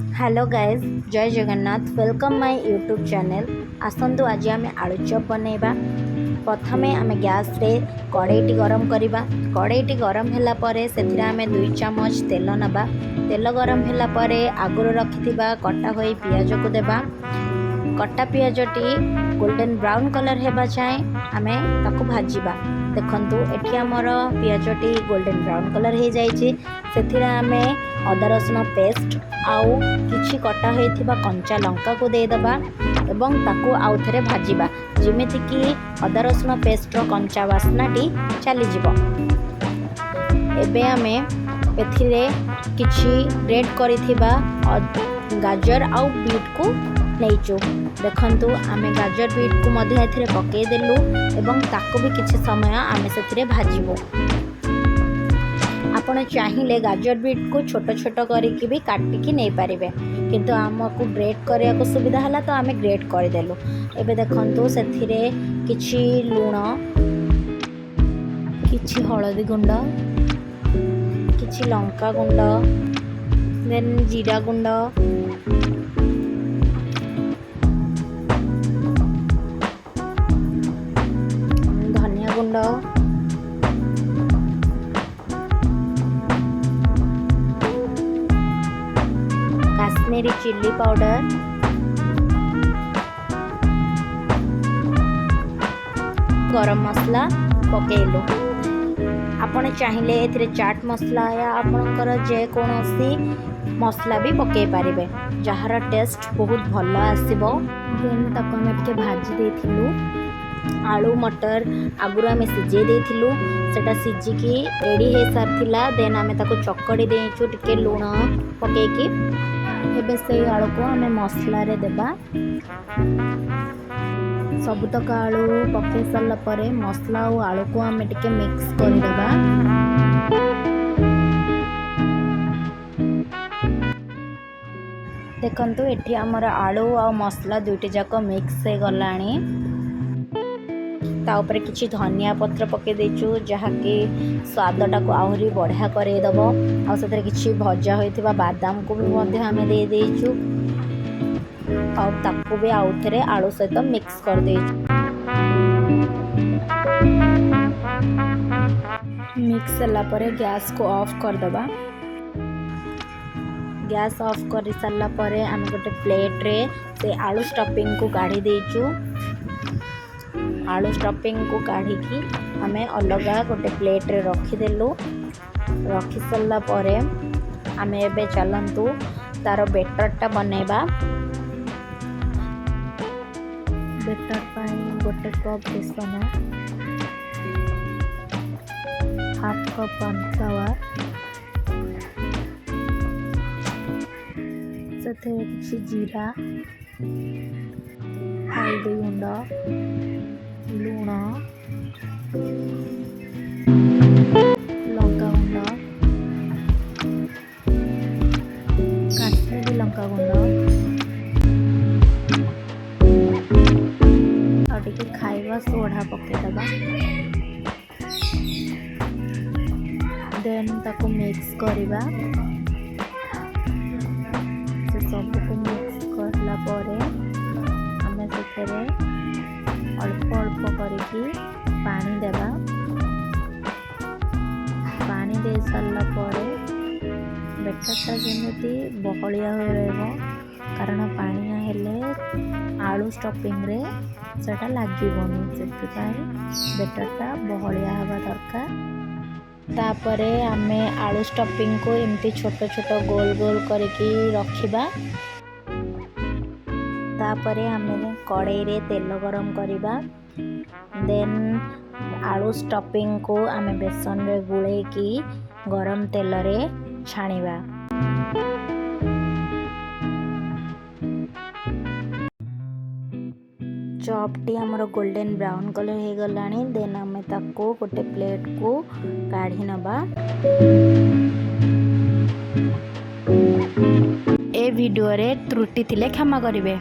Hello guys, Jay Jagannath. Welcome my YouTube channel. ଆସନ୍ତୁ, ଆଜି ଆମେ ଆଳୁଚପ୍ ବନେଇବା। ପ୍ରଥମେ ଆମେ ଗ୍ୟାସ୍ରେ କଡ଼େଇଟି ଗରମ କରିବା। କଡ଼େଇଟି ଗରମ ହେଲା ପରେ ସେଥିରେ ଆମେ 2 ଚାମଚ ତେଲ ନେବା। ତେଲ ଗରମ ହେଲା ପରେ ଆଗରୁ ରଖିଥିବା କଟା ହୋଇ ପିଆଜକୁ ଦେବା। କଟା ପିଆଜଟି ଗୋଲ୍ଡେନ୍ ବ୍ରାଉନ୍ କଲର୍ ହେବା ଯାଏଁ ଆମେ ତାକୁ ଭାଜିବା। ଦେଖନ୍ତୁ, ଏଠି ଆମର ପିଆଜଟି ଗୋଲ୍ଡେନ୍ ବ୍ରାଉନ୍ କଲର୍ ହେଇଯାଇଛି। ସେଥିରେ ଆମେ ଅଦା ରସୁଣ ପେଷ୍ଟ ଆଉ କିଛି କଟା ହୋଇଥିବା କଞ୍ଚା ଲଙ୍କାକୁ ଦେଇଦେବା ଏବଂ ତାକୁ ଆଉ ଥରେ ଭାଜିବା, ଯେମିତିକି ଅଦା ରସୁଣ ପେଷ୍ଟର କଞ୍ଚା ବାସ୍ନାଟି ଚାଲିଯିବ। ଏବେ ଆମେ ଏଥିରେ କିଛି ଗ୍ରେଟ୍ କରିଥିବା ଗାଜର ଆଉ ବିଟ୍କୁ ନେଇଛୁ। ଦେଖନ୍ତୁ, ଆମେ ଗାଜର ବିଟ୍କୁ ମଧ୍ୟ ଏଥିରେ ପକାଇଦେଲୁ ଏବଂ ତାକୁ ବି କିଛି ସମୟ ଆମେ ସେଥିରେ ଭାଜିବୁ। ଆପଣ ଚାହିଁଲେ ଗାଜର ବିଟ୍କୁ ଛୋଟ ଛୋଟ କରିକି ବି କାଟିକି ନେଇପାରିବେ, କିନ୍ତୁ ଆମକୁ ଗ୍ରେଟ୍ କରିବାକୁ ସୁବିଧା ହେଲା ତ ଆମେ ଗ୍ରେଟ୍ କରିଦେଲୁ। ଏବେ ଦେଖନ୍ତୁ, ସେଥିରେ କିଛି ଲୁଣ, କିଛି ହଳଦୀ ଗୁଣ୍ଡ, କିଛି ଲଙ୍କା ଗୁଣ୍ଡ, ଦେନ୍ ଜିରା ଗୁଣ୍ଡ, ଧନିଆ ଗୁଣ୍ଡ, କାଶ୍ମୀରୀ ଚିଲି ପାଉଡ଼ର, ଗରମ ମସଲା ପକାଇଲୁ। ଆପଣ ଚାହିଁଲେ ଏଥିରେ ଚାଟ୍ ମସଲା ୟା ଆପଣଙ୍କର ଯେକୌଣସି ମସଲା ବି ପକାଇ ପାରିବେ, ଯାହାର ଟେଷ୍ଟ ବହୁତ ଭଲ ଆସିବ। ଦେନ୍ ତାକୁ ଆମେ ଟିକେ ଭାଜି ଦେଇଥିଲୁ। ଆଳୁ ମଟର ଆଗରୁ ଆମେ ସିଝେଇ ଦେଇଥିଲୁ। ସେଇଟା ସିଝିକି ରେଡ଼ି ହେଇସାରିଥିଲା। ଦେନ୍ ଆମେ ତାକୁ ଚକଡ଼ି ଦେଇଛୁ ଟିକେ ଲୁଣ ପକାଇକି। ଏବେ ସେଇ ଆଳୁକୁ ଆମେ ମସଲାରେ ଦେବା। ସବୁତକ ଆଳୁ ପକାଇ ସାରିଲା ପରେ ମସଲା ଆଉ ଆଳୁକୁ ଆମେ ଟିକେ ମିକ୍ସ କରିଦେବା। ଦେଖନ୍ତୁ, ଏଠି ଆମର ଆଳୁ ଆଉ ମସଲା ଦୁଇଟି ଯାକ ମିକ୍ସ ହେଇଗଲାଣି। ତା ଉପରେ କିଛି ଧନିଆ ପତ୍ର ପକାଇ ଦେଇଛୁ, ଯାହାକି ସ୍ୱାଦଟାକୁ ଆହୁରି ବଢ଼ିଆ କରେଇଦେବ। ଆଉ ସେଥିରେ କିଛି ଭଜା ହୋଇଥିବା ବାଦାମକୁ ବି ମଧ୍ୟ ଆମେ ଦେଇଦେଇଛୁ ଆଉ ତାକୁ ବି ଆଉ ଥରେ ଆଳୁ ସହିତ ମିକ୍ସ କରିଦେଇଛୁ। ମିକ୍ସ ହେଲା ପରେ ଗ୍ୟାସ୍କୁ ଅଫ୍ କରିଦେବା। ଗ୍ୟାସ୍ ଅଫ୍ କରିସାରିଲା ପରେ ଆମେ ଗୋଟେ ପ୍ଲେଟ୍ରେ ସେ ଆଳୁ ଷ୍ଟଫିଙ୍ଗକୁ କାଢ଼ି ଦେଇଛୁ। ଆଳୁ ଷ୍ଟଫିଙ୍ଗକୁ କାଢ଼ିକି ଆମେ ଅଲଗା ଗୋଟେ ପ୍ଲେଟ୍ରେ ରଖିଦେଲୁ। ରଖି ସାରିଲା ପରେ ଆମେ ଏବେ ଚାଲନ୍ତୁ ତାର ବେଟରଟା ବନେଇବା। ବେଟର ପାଇଁ ଗୋଟେ କପ୍ ବେସନ, ହାଫ୍ କପ୍ କର୍ଣ୍ଣଫ୍ଲାୱାର, ସେଥିରେ କିଛି ଜିରା, ହଳଦୀ ଗୁଣ୍ଡ, ଲୁଣ, ଲଙ୍କା ଗୁଣ୍ଡ, କାଶ୍ମୀରୀ ଲଙ୍କା ଗୁଣ୍ଡ ଆଉ ଟିକେ ଖାଇବା ସୋଢ଼ା ପକାଇଦେବା। ଦେନ୍ ତାକୁ ମିକ୍ସ କରିବା। ସେ ସବୁକୁ ମିକ୍ସ କଲା ପରେ ଆମେ ସେଥିରେ ଅଳ୍ପ ଅଳ୍ପ କରିକି ପାଣି ଦେବା। ପାଣି ଦେଇ ସାରିଲା ପରେ ବେଟରଟା ଯେମିତି ବହଳିଆ ହୋଇ ରହିବ, କାରଣ ପାଣିଆ ହେଲେ ଆଳୁ ଷ୍ଟଫିଙ୍ଗରେ ସେଇଟା ଲାଗିବନି। ସେଥିପାଇଁ ବେଟରଟା ବହଳିଆ ହେବା ଦରକାର। ତାପରେ ଆମେ ଆଳୁ ଷ୍ଟଫିଙ୍ଗକୁ ଏମିତି ଛୋଟ ଛୋଟ ଗୋଲ ଗୋଲ କରିକି ରଖିବା। ତାପରେ ଆମେ କଡ଼େଇରେ ତେଲ ଗରମ କରିବା। ଦେନ୍ ଆଳୁ ଷ୍ଟଫିଙ୍ଗକୁ ଆମେ ବେସନରେ ଗୋଳେଇକି ଗରମ ତେଲରେ ଛାଣିବା। ଚପ୍ଟି ଆମର ଗୋଲ୍ଡେନ୍ ବ୍ରାଉନ୍ କଲର୍ ହେଇଗଲାଣି। ଦେନ୍ ଆମେ ତାକୁ ଗୋଟେ ପ୍ଲେଟ୍କୁ କାଢ଼ି ନେବା। ଏ ଭିଡ଼ିଓରେ ତ୍ରୁଟି ଥିଲେ କ୍ଷମା କରିବେ।